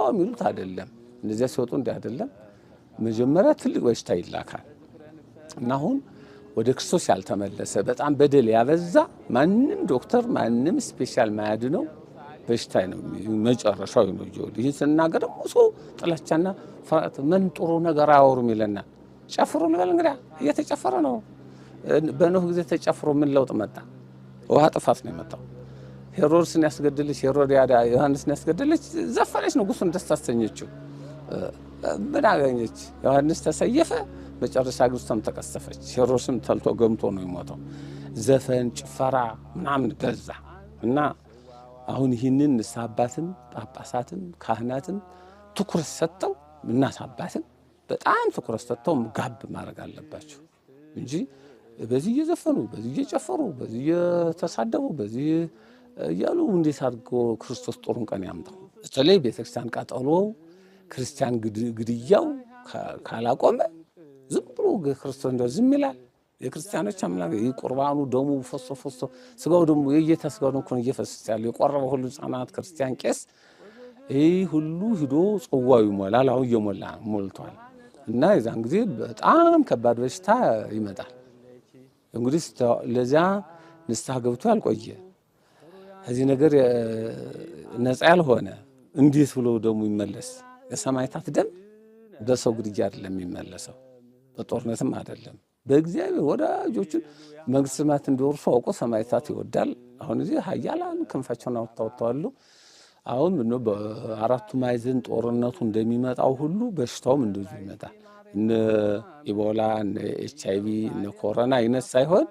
የሚሉት አይደለም። እነዚያ ሲወጡ እንዲህ አይደለም። መጀመሪያ ትልቅ በሽታ ይላካል እና አሁን ወደ ክርስቶስ ያልተመለሰ፣ በጣም በደል ያበዛ፣ ማንም ዶክተር ማንም special ማያድነው በሽታ ነው መጨረሻው ነው። ይህን ስናገር ደግሞ ሰው ጥላቻና ፍርሃት፣ ምን ጥሩ ነገር አያወሩም ይለናል። ጨፍሩ ልበል እንግዲያ፣ እየተጨፈረ ነው። በኖህ ጊዜ ተጨፍሮ ምን ለውጥ መጣ? ውሃ ጥፋት ነው የመጣው። ሄሮድስን ያስገደለች፣ ሄሮድያዳ ዮሐንስን ያስገደለች ዘፈነች፣ ንጉሱን ደስ አሰኘችው። ምን አገኘች? ዮሐንስ ተሰየፈ፣ መጨረሻ ግብፅም ተቀሰፈች። ሄሮድስም ተልቶ ገምቶ ነው የሞተው። ዘፈን ጭፈራ ምናምን በዛ እና አሁን ይህንን ንስሐ አባትም ጳጳሳትም ካህናትም ትኩረት ሰጥተው፣ እናት አባትም በጣም ትኩረት ሰጥተው ጋብ ማድረግ አለባቸው እንጂ በዚህ እየዘፈኑ፣ በዚህ እየጨፈሩ፣ በዚህ እየተሳደቡ፣ በዚህ እያሉ እንዴት አድርጎ ክርስቶስ ጥሩን ቀን ያምጣው? በተለይ ቤተክርስቲያን ቃጠሎ፣ ክርስቲያን ግድያው ካላቆመ ዝም ብሎ ክርስቶስ እንደው ዝም ይላል? የክርስቲያኖች አምላክ ይህ ቁርባኑ ደሙ ፈሶ ፈሶ፣ ስጋው ደሙ፣ የጌታ ስጋው ደሙ እኮ ነው እየፈሰሰ ያለው፣ የቆረበ ሁሉ ሕፃናት፣ ክርስቲያን፣ ቄስ፣ ይህ ሁሉ ሂዶ ጽዋው ይሞላል። አሁን እየሞላ ሞልቷል። እና የዛን ጊዜ በጣም ከባድ በሽታ ይመጣል። እንግዲህ ለዚያ ንስሐ ገብቶ ያልቆየ፣ ከዚህ ነገር ነፃ ያልሆነ እንዴት ብሎ ደሙ ይመለስ? የሰማዕታት ደም በሰው ግድያ አይደለም የሚመለሰው፣ በጦርነትም አይደለም። በእግዚአብሔር ወዳጆቹን መንግሥተ ሰማያት እንዲወርሱ አውቆ ሰማዕታት ይወዳል። አሁን እዚህ ኃያላን ክንፋቸውን አውጥተዋል። አሁን ምነው በአራቱ ማዕዘን ጦርነቱ እንደሚመጣው ሁሉ በሽታውም እንደዚሁ ይመጣል። እነ ኢቦላ፣ እነ HIV፣ እነ ኮሮና አይነት ሳይሆን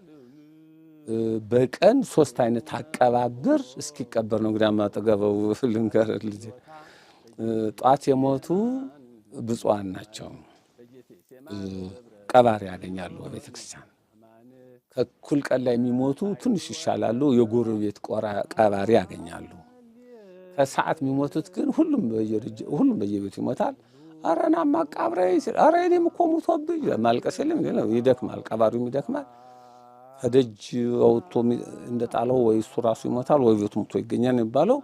በቀን 3 አይነት አቀባብር እስኪቀበር ነው። እንግዲህ አማጠገበው ልንገርህ ልጄ፣ ጧት የሞቱ ብፁዓን ናቸው፣ ቀባሪ ያገኛሉ በቤተክርስቲያን። ከእኩል ቀን ላይ የሚሞቱ ትንሽ ይሻላሉ፣ የጎረቤት ቀባሪ ያገኛሉ። ከሰዓት የሚሞቱት ግን ሁሉም በየቤቱ ይሞታል። ኧረ ናማ አቃብረኝ ሲል፣ ኧረ እኔም እኮ ሙቶብኝ ማልቀስ የለም፣ ይደክማል፣ ቀባሪውም ይደክማል። ከደጅ አውጥቶ እንደጣለው ወይ እሱ ራሱ ይሞታል ወይ ቤቱ ሙቶ ይገኛል የሚባለው።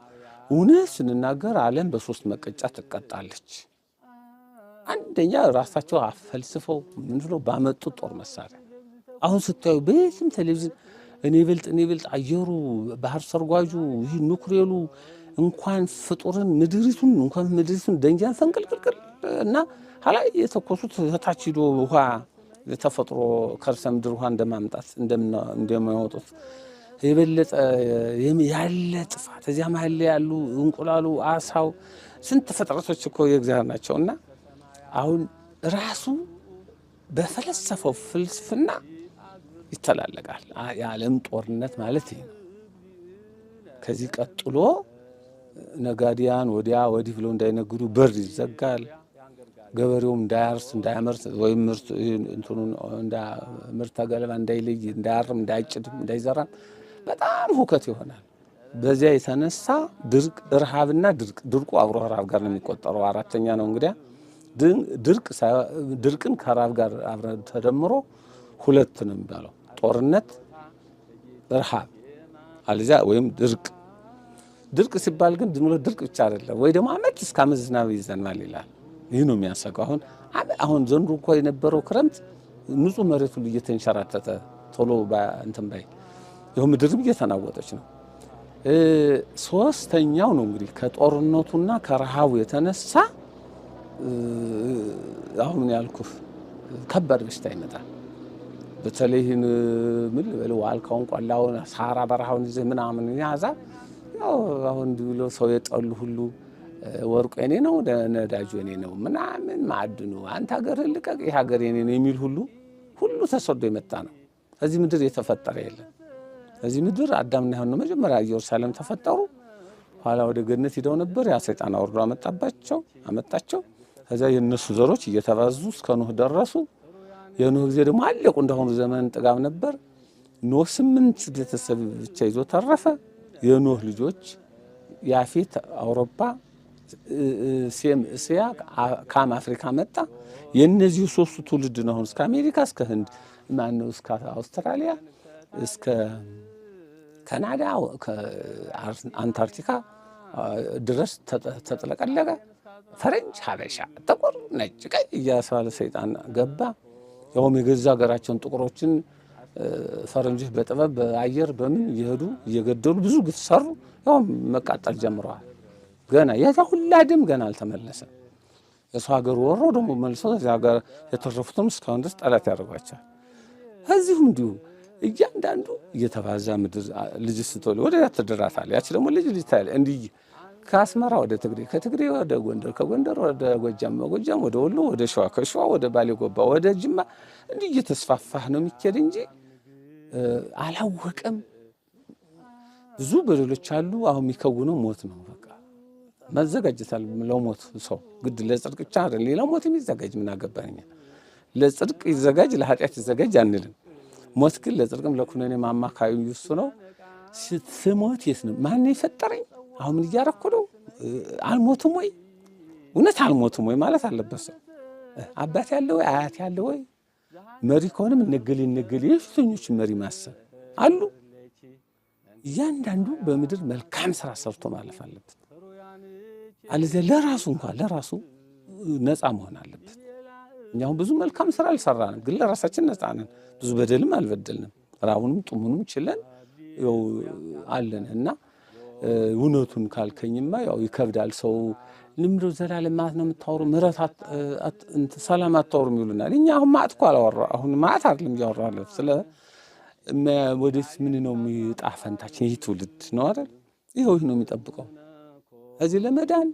እውነት ስንናገር ዓለም በ3 መቀጫ ትቀጣለች። አንደኛ ራሳቸው አፈልስፈው ምን ብለው ባመጡት ጦር መሳሪያ፣ አሁን ስታዩ በየትም ቴሌቪዥን እኔ ብልጥ እኔ ብልጥ፣ አየሩ፣ ባህር ሰርጓጁ፣ ይህ ኑክሌሩ፣ እንኳን ፍጡርን ምድሪቱን፣ እንኳን ምድሪቱን ደንጃን ፈንቅልቅልቅል እና ኋላ የተኮሱት ታች ሂዶ ውሃ የተፈጥሮ ከርሰ ምድር ውሃ እንደማምጣት እንደማያወጡት የበለጠ ያለ ጥፋት፣ እዚያ መሀል ላይ ያሉ እንቁላሉ፣ አሳው፣ ስንት ፍጥረቶች እኮ የእግዚአብሔር ናቸውና አሁን ራሱ በፈለሰፈው ፍልስፍና ይተላለቃል። የዓለም ጦርነት ማለት ይሄ ነው። ከዚህ ቀጥሎ ነጋዴያን ወዲያ ወዲህ ብለው እንዳይነግዱ በር ይዘጋል። ገበሬውም እንዳያርስ፣ እንዳያመርት፣ ወይም ምርት እንትኑን ምርት ገለባ እንዳይለይ፣ እንዳያርም፣ እንዳያጭድም፣ እንዳይዘራም በጣም ሁከት ይሆናል። በዚያ የተነሳ ድርቅ፣ ረሃብና ድርቅ፣ ድርቁ አብሮ ረሃብ ጋር ነው የሚቆጠረው። አራተኛ ነው እንግዲያ ድርቅ፣ ድርቅን ከረሃብ ጋር አብረ ተደምሮ ሁለት ነው የሚባለው። ጦርነት፣ ረሃብ አለዚያ ወይም ድርቅ። ድርቅ ሲባል ግን ዝም ብሎ ድርቅ ብቻ አይደለም፣ ወይ ደግሞ አመት እስከ አመት ዝናብ ይዘንባል ይላል። ይህ ነው የሚያሰጋው። አሁን አሁን ዘንድሮ እንኳ የነበረው ክረምት ንጹህ መሬት ሁሉ እየተንሸራተተ ቶሎ እንትን ባይ ይኸው ምድርም እየተናወጠች ነው። ሶስተኛው ነው እንግዲህ ከጦርነቱና ከረሃቡ የተነሳ አሁን ያልኩህ ከባድ በሽታ ይመጣል። በተለይ ይህን ምን ልበል፣ ዋልካውን፣ ቆላውን፣ ሳራ በረሃውን ይዘህ ምናምን ያዛ፣ ያው አሁን እንዲህ ብሎ ሰው የጠሉ ሁሉ ወርቁ የኔ ነው፣ ነዳጁ የኔ ነው፣ ምናምን ማዕድኑ፣ አንተ ሀገርህን ልቀቅ፣ ይህ ሀገር የኔ ነው የሚል ሁሉ ሁሉ ተሰዶ የመጣ ነው። ከዚህ ምድር የተፈጠረ የለም። ከዚህ ምድር አዳምና ሔዋን ነው መጀመሪያ ኢየሩሳሌም ተፈጠሩ። ኋላ ወደ ገነት ሂደው ነበር። ያ ሰይጣን አውርዶ አመጣባቸው አመጣቸው። ከዚያ የእነሱ ዘሮች እየተባዙ እስከ ኖህ ደረሱ። የኖህ ጊዜ ደግሞ አለቁ። እንደአሁኑ ዘመን ጥጋብ ነበር። ኖህ 8 ቤተሰብ ብቻ ይዞ ተረፈ። የኖህ ልጆች ያፌት አውሮፓ፣ ሴም እስያ፣ ካም አፍሪካ መጣ። የእነዚህ ሶስቱ ትውልድ ነው አሁን እስከ አሜሪካ፣ እስከ ህንድ፣ ማነው እስከ አውስትራሊያ፣ እስከ ካናዳ፣ አንታርክቲካ ድረስ ተጥለቀለቀ። ፈረንጅ፣ ሀበሻ፣ ጥቁር፣ ነጭ፣ ቀይ እያስባለ ሰይጣን ገባ። ያውም የገዛ ሀገራቸውን ጥቁሮችን ፈረንጆች በጥበብ በአየር በምን እየሄዱ እየገደሉ ብዙ ግፍ ሰሩ። ያውም መቃጠል ጀምረዋል። ገና የዛ ሁላ ደም ገና አልተመለሰም። የሰው ሀገር ወሮ ደግሞ መልሶ እዚያ ሀገር የተረፉትም እስካሁን ድረስ ጠላት ያደርጓቸዋል። እዚሁም እንዲሁ እያንዳንዱ እየተባዛ ምድር ልጅ ስትወልድ ወደ ትድራታለህ። ያቺ ደግሞ ልጅ ልጅ ታያለህ። እንዲህ ከአስመራ ወደ ትግሬ፣ ከትግሬ ወደ ጎንደር፣ ከጎንደር ወደ ጎጃም፣ ጎጃም ወደ ወሎ፣ ወደ ሸዋ፣ ከሸዋ ወደ ባሌ ጎባ፣ ወደ ጅማ እንዲህ እየተስፋፋህ ነው የሚኬድ እንጂ አላወቀም። ብዙ በደሎች አሉ። አሁን የሚከውነው ሞት ነው። በቃ መዘጋጀታል ለሞት ሰው ግድ ለጽድቅ ብቻ አይደል፣ ሌላ ሞት የሚዘጋጅ ምን አገባን እኛ። ለጽድቅ ይዘጋጅ ለኃጢአት ይዘጋጅ አንልም። ሞት ግን ለጽድቅም ለኩነኔም አማካዩ እሱ ነው። ስትሞት የት ነው? ማን የፈጠረኝ? አሁን ምን እያረኩ ነው? አልሞትም ወይ? እውነት አልሞትም ወይ ማለት አለበት ሰው። አባት ያለ ወይ አያት ያለ ወይ መሪ ከሆነም እነገሌ እነገሌ የፊተኞች መሪ ማሰብ አሉ። እያንዳንዱ በምድር መልካም ስራ ሰርቶ ማለፍ አለበት። አለዚያ ለራሱ እንኳን ለራሱ ነፃ መሆን አለበት። እኛ አሁን ብዙ መልካም ስራ አልሰራንም፣ ግን ለራሳችን ነፃ ነን። ብዙ በደልም አልበደልንም። ራቡንም ጡሙንም ችለን ያው አለን እና እውነቱን ካልከኝማ ያው ይከብዳል። ሰው ልምዶ ዘላለም ማለት ነው የምታወሩ ምሕረት ሰላም አታወሩም ይሉናል። እኛ አሁን ማዕት እኮ አላወራ አሁን ማዕት አይደለም እያወራ ያለሁት ስለ ወደፊት ምን ነው የሚጣ ፈንታችን ይህ ትውልድ ነው አይደል? ይኸው ይህ ነው የሚጠብቀው። እዚህ ለመዳን